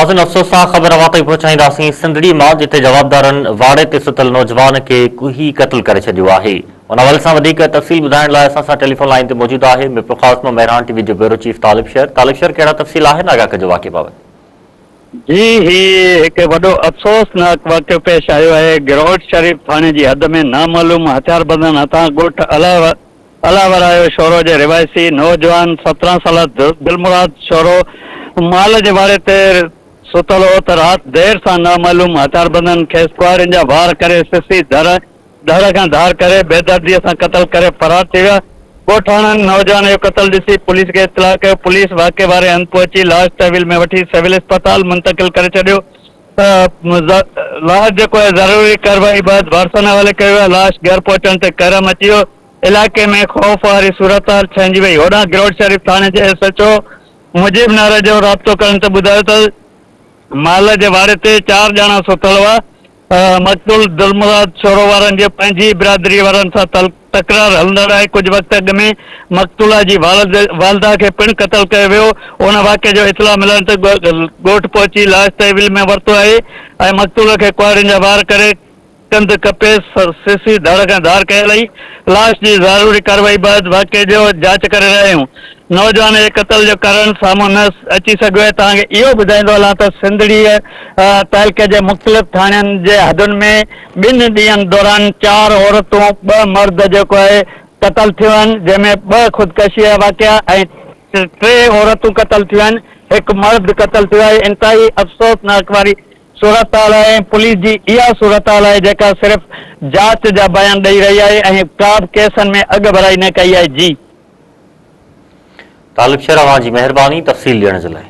ناظرين افسوس سان خبر اوهان تائين پهچائينداسين سنڌڙي مان جتي جوابدارن واڙي تي ستل نوجوان کي ڪهي قتل ڪري ڇڏيو آهي ان حوالي سان وڌيڪ تفصيل ٻڌائڻ لاء اسان سان ٽيليفون لائين تي موجود آهي ميرپورخاص مان مهراڻ ٽي وي جو بيورو چيف طالب شهر طالب شهر ڪهڙا تفصيل آهن آگاهه ڪجو واقعي بابت. جي هي هڪ وڏو افسوسناڪ واقعو پيش آيو آهي گروٽ شريف ٿاڻي جي حد ۾ نامعلوم هٿياربندن هٿان ڳوٺ الاهه الله ورايو شورو جي رهواسي نوجوان 17 سالا دلمراد شورو مال جي واڙي تي ستل هو ته رات دير سان نامعلوم هٿياربندن کيس ڪهاڙين جا وار ڪري سسي ڌڙ کان ڌار ڪري بيدردي سان قتل ڪري فرار ٿي ويا. ڳوٺاڻن نوجوان جو قتل ڏسي پوليس کي اطلاع ڪيو، پوليس واقعي واري هنڌ پهچي لاش تحويل ۾ وٺي سول اسپتال منتقل ڪري ڇڏيو. لاش جيڪو آهي ضروري ڪارروائي بعد وارثن حوالي ڪيو ويو، لاش گهر پهچڻ تي ڪهرام اچي ويو. علائقي ۾ خوف واري صورتحال ڇائنجي وئي. هوڏانهن گروٽ شريف ٿاڻي جي S H O Mujeeb Narejo رابطو ڪرڻ تي ٻڌايو ته مال جي واڙي تي چار ڄڻا ستل هئا، مقتول دلمراد شورو وارن جي پنهنجي برادري وارن سان تڪرار هلندڙ آهي، ڪجهه وقت اڳ ۾ مقتولا جي والده کي پڻ قتل ڪيو ويو، ان واقعي جو اطلاع ملڻ تي ڳوٺ پهچي لاش تحويل ۾ ورتو آهي ۽ مقتول کي ڪهاڙين جا وار ڪري ڪنڌ ڪپي سسي ڌڙ کان ڌار ڪيل هئي، لاش جي ضروري ڪارروائي بعد واقعي جو جاچ ڪري رهيا آهيون، نوجوان جي قتل جو ڪارڻ سامهون نه اچي سگهيو آهي، توهان کي اهو ٻڌائيندو هلان ته سنڌڙيء تعلقي جي مختلف ٿاڻين جي حدن ۾ ٻن ڏينهن دوران چار عورتون ٻه مرد جيڪو آهي قتل ٿيو آهن، جنهن ۾ ٻه خودڪشي جا واقعا ۽ ٽي عورتون قتل ٿيون آهن، هڪ مرد قتل ٿيو آهي، انتهائي افسوسناڪ واري صورتحال آهي ۽ پوليس جي اها صورتحال آهي جيڪا صرف جاچ جا بيان ڏئي رهي آهي ۽ ڪا به ڪيسن ۾ اڳڀرائي نه ڪئي آهي جي. طالب شر اوهان جي مهرباني تفصيل ڏيڻ جي لاء.